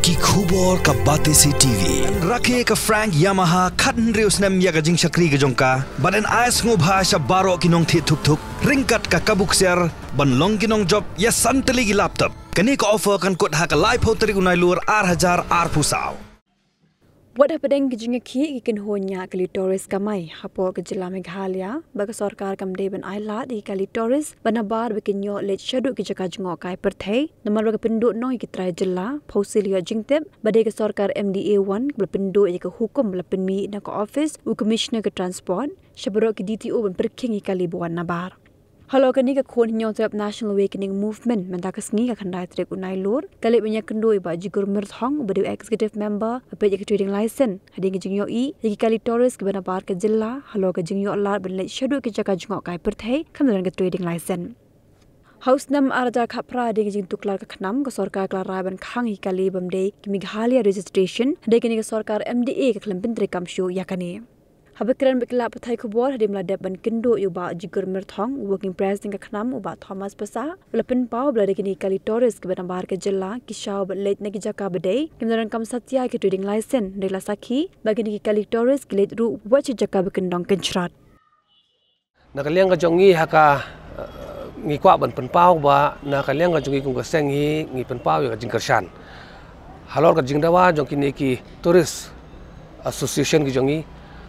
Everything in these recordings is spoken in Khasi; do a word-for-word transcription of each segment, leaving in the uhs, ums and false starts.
Ki khubor ka Batesi T V. Rakhe ka Frank Yamaha khathynriew snem ïa ka jingshakri ka jong ka. Bad yn ai sngewbha sha baroh ki nongthied thuk thuk ryngkat ka kabu ksiar ban long ki nongjop ïa san tylli ki laptop. Kane ka offer kan kut ha ka laiphew tarik u Nailur ar hajar arphew saw. Wat hapdeng ki jingïakhih ki kynhun ïa ka kali tourist kamai hapoh ka jylla Meghalaya, ba ka sorkar kam dei ban ai lad ïa ki kali tourist ba nabar ba kin ïoh leit shaduh ki jaka jngohkai pyrthei, namar ba ka pynduh noh ïa ki trai jylla, phewse la ïoh jingtip ba dei ka sorkar M D A one kaba la pynduh ïa ka hukum ba la pynmih na ka office u Commissioner ka Transport sha baroh ki D T O ban pyrkhing ïa ki kali ba wan nabar. Halor kane, ka khun Hynñiewtrep National Awakening Movement mynta ka sngi ka khyndai tarik u Nailur ka leit ban ïakynduh ïa i Bah Jigur Myrthong uba dei u Executive Member ba peit ïa ka trading license hadien ka jingïohi ïa ki kali tourist kiba nabar ka jylla halor ka jingïoh lad ban leit shaduh ki jaka jngohkai pyrthei khlem don ka trading license. Ha u snem ar hajar khatphra hadien ka jingtuklar ka KHNAM, ka sorkar ka la rai ban khang ïa ki kali bym dei ki Meghalaya registration, hynrei kane ka sorkar M D A ka khlem pyntreikam shuh ïa kane. Haba kren bad ki lad pathai khubor hadien ba la dep ban kynduh ïa u Bah Jigur Myrthong, u Working President ka KHNAM, u Bah Thomas Passah, u la pynpaw ba lada kine ki kali tourist kiba nabar ka jylla ki shaw bad leit na ki jaka ba dei, kim donkam satia ki trading license, hynrei la sakhi ba kine ki kali tourist ki leit ruh wat sha ki jaka ba kyndong kynshrad. Na ka liang ka jong ngi ha ka, eh, ngi kwah ban pynpaw ba na ka liang ka jong ngi kum ka seng hi ngi pynpaw ïa ka jingkyrshan halor ka jingdawa jong kine ki tourist association ki jong ngi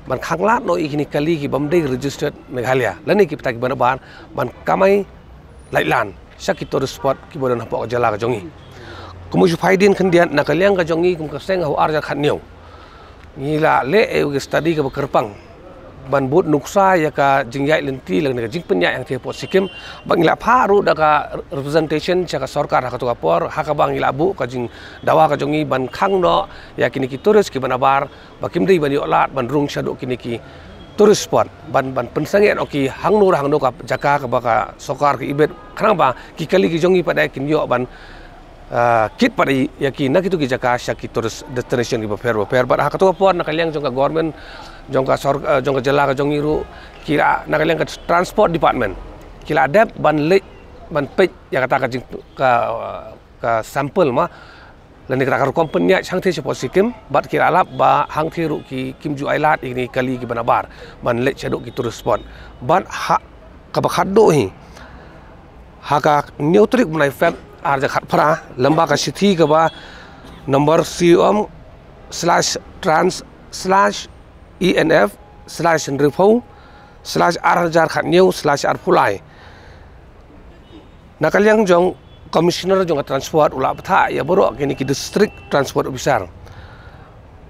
ban khanglad noh ïa kine ki kali ki bym dei registered Meghalaya lane ki bynta kiba nabar ban kamai laitlan sha ki tourist spot kiba don hapoh ka jylla ka jong ngi. Kum u shu phai dien khyndiat, na ka liang ka jong ngi kum ka seng ha u ar hajar khathynñiew ngi la leh ïa u study kaba kyrpang ban bud nuksa ïa ka jingïaid lynti lane ka jingpynïaid hangtei hapoh Sikkim, ba ngi la phah ruh da ka representation sha ka sorkar ha kato ka por, ha kaba ngi la buh ka jingdawa ka jong ngi ban khang noh ïa kine ki tourist kiba nabar ba kim dei ban ïoh lad ban rung shaduh kine ki tourist spot, ban, ban pynsangeh noh ki hangno hangno ka jaka kaba ka sorkar ka ibit, khnang ba ki kali ki jong ngi pat kin ïoh ban ah, kit pat ïa ki na kito ki jaka sha ki tourist destination kiba pher bapher. Bad ha kato ka por na ka liang jong ka government, jong ka sor-, ah, jong ka jylla ka jong ngi ruh, ki la, na ka liang ka transport department ki la dep ban leit ban peit ïa kata ka jing, ka, ka sample ma, lane kata ka rukom pynïaid hangtei shapoh Sikkim, bad ki la lap ba hangtei ruh ki, kim ju ai lad ïa kine ki kali kiba nabar ban leit shaduh ki tourist spot. Bad ha kaba khatduh hi, ha ka hynñiew tarik u bnai Feb ar hajar khatphra, lyngba ka shithi kaba number C O M slash trans slash E N F slash hynriewphew slash ar hajar khathynñiew slash arphew lai, na ka liang jong Commissioner jong ka Transport u la bthah ïa baroh kine ki District Transport Officer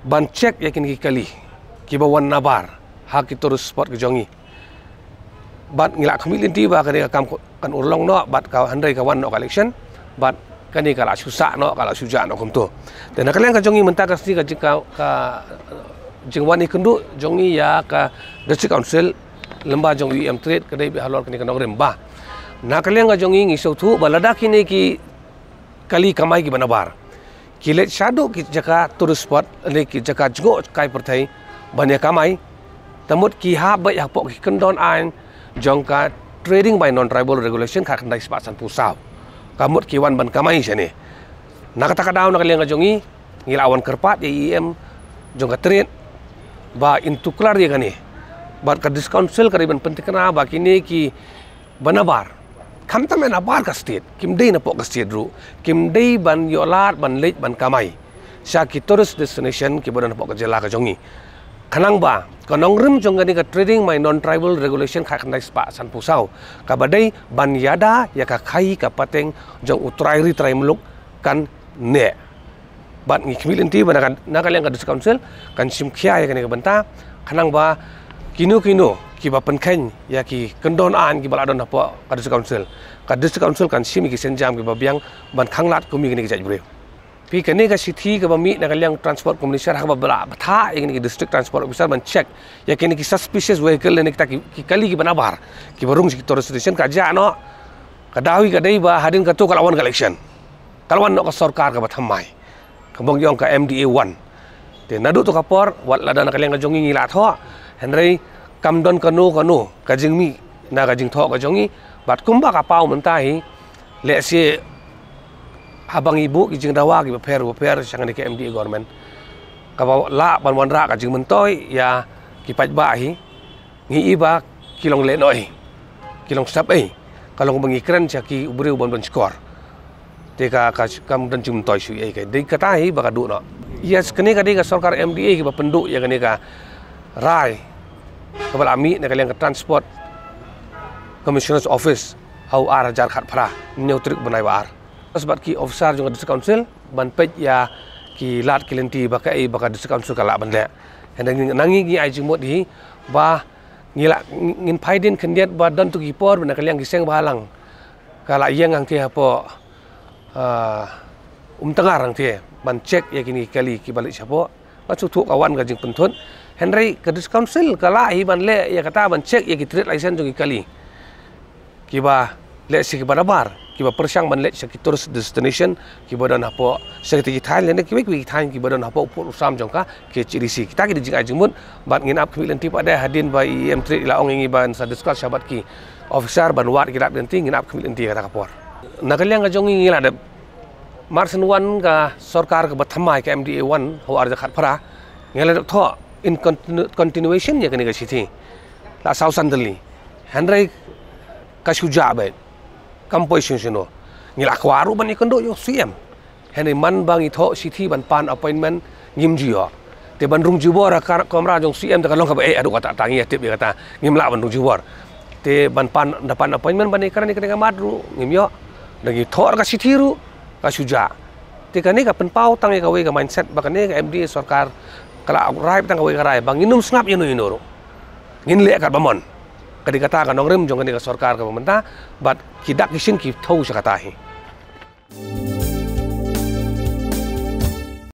ban check ïa kine ki kali kiba wan nabar ha ki tourist spot ki jong ngi. Bad ngi la khmih lynti ba kane ka kam kan urlong noh bad ka, hynrei ka wan noh ka election, bad kane ka la shu sah noh, ka la shu jah noh kumto. Te na ka liang ka jong ngi mynta ka sngi ka jing, ka, ka jingwan ïakynduh jong ngi ïa ka District Council lyngba jong u E M Trade ka dei beit halor kane ka nongrim ba na ka liang ka jong ngi ngi sngewthuh ba lada kine ki kali kamai kiba nabar ki leit shaduh ki jaka tourist spot lane ki jaka jngohkai pyrthei ban ïa kamai, te mut ki hap beit hapoh ki kyndon aiñ jong ka Trading by Non-Tribal Regulation khatkhyndai spah sanphew saw. Ka mut ki wan ban kamai shane. Na kata ka daw na ka liang ka jong ngi ngi la wan kyrpad ïa i E M jong ka Trade ba in tuklar ïa kane. Bad ka District Council ka dei ban pyntikna ba kine kiba nabar, khamtam ïa nabar ka state, kim dei napoh ka state ruh, kim dei ban ïoh lad ban leit ban kamai sha ki tourist destination kiba don hapoh ka jylla ka jong ngi. Khnang ba ka nongrim jong kane ka Trading by Non-Tribal Regulation khatkhyndai spah sanphew saw, kaba dei ban ïada ïa ka khaïi ka pateng jong u trai ri trai muluk kan neh. Bad ngi khmih lynti ba na ka, na ka liang ka District Council kan shim khia ïa kane ka bynta, khnang ba kino kino kiba pynkheiñ ïa ki kyndon aiñ kiba la don hapoh ka District Council, ka District Council kan shim ïa ki sienjam kiba biang ban khanglad kum ïa kine ki jait briew. Phi, kane ka shithi kaba mih na ka liang Transport Commissioner ha kaba la bthah ïa kine ki District Transport Officer ban check ïa kine ki suspicious vehicle lane kita ki, ki kali kiba nabar kiba rung sha ki tourist station ka jah noh, ka daw hi ka dei ba hadien kato ka la wan ka election, ka la wan noh ka sorkar kaba thymmai, kaba ngi ong ka M D A one. Te naduh kato ka por wat lada na ka liang ka jong ngi ngi la thoh, hynrei kam don kano kano ka jingmih na ka jingthoh ka jong ngi. Bad kumba ka paw mynta hi, lehse Haba ngi buh ki jingdawa kiba pher ba pher sha kane ka M D A government, kaba lah ban wanrah ka jingmyntoi ïa ki paidbah hi, ngi i ba ki long lehnoh hi, ki long step ei, ka long ba ngi kren sha ki briew ban ban shkor. Te ka, ka kam don jingmyntoi shuh ei, ka dei kata hi ba ka duh noh. Ïa kane ka dei ka sorkar M D A kiba pynduh ïa kane ka rai kaba la mih na ka liang ka Transport Commissioner's Office ha u ar hajar khatphra, hynñiew tarik bnai ba ar. Bad bad ki officer jong ka District Council ban peit ïa ki lad ki lynti ba kaei ba ka District Council ka lah ban leh. Hynrei ngi, na ngi ngi ai jingmut hi ba ngi lah, ngin phai dien khyndiat ba don tu ki por ba na ka liang ki seng bahalang ka la ïeng hangtei hapoh, ah, Umtyngar hangtei ban check ïa kine ki kali kiba leit shapoh. Nga sngewthuh ka wan ka jingpynthut. Hynrei ka District Council ka lah hi ban leh ïa kata, ban check ïa ki trade license jong ki kali kiba leh sha kiba nabar, kiba pyrshang ban leit sha ki tourist destination kiba don hapoh sha kita ki thaiñ lane kiwei kiwei ki thaiñ kiba don hapoh u pud u sam jong ka K H A D C. Kita ki dei jingai jingmut bad ngin ap khmih lynti pat de hadien ba i E M Trade i la ong ïa ngi ban sa discuss sha bad ki officer ban wad ki lad lynti, ngin ap khmih lynti kata ka por. Na ka liang ka jong ngi ngi la dep, mar shen wan ka sorkar kaba thymmai, ka M D A wan ha u ar hajar khatphra, ngi la dep thoh in continu-, continuation ïa kane ka shithi. La saw san tylli. Hynrei ka shu jah beit, kam poi shano shano. Ngi la kwah ruh ban ïakynduh ïa u C M. Hynrei man ba ngi thoh shithi ban pan appointment, ngim ju ïoh. Te ban rung jubor ha ka kamra jong C M te ka long kaba eh, haduh katta katta ngi ïatip ïa kata, ngim lah ban rung jubor. Te ban pan, da pan appointment ban ïakren ïa kane ka mat ruh ngim ïoh. Da ngi thoh ka shithi ruh ka shu jah. Te kane ka pynpaw tang ïa kawei ka mindset ba kane ka M D A sorkar ka la rai tang kawei ka rai ba ngin ym sngap ïano ïano ruh. Ngin leh katba mon. Ka dei kata ka nongrim jong kane ka sorkar kaba mynta, bad ki dak ki shin ki thew sha kata hi.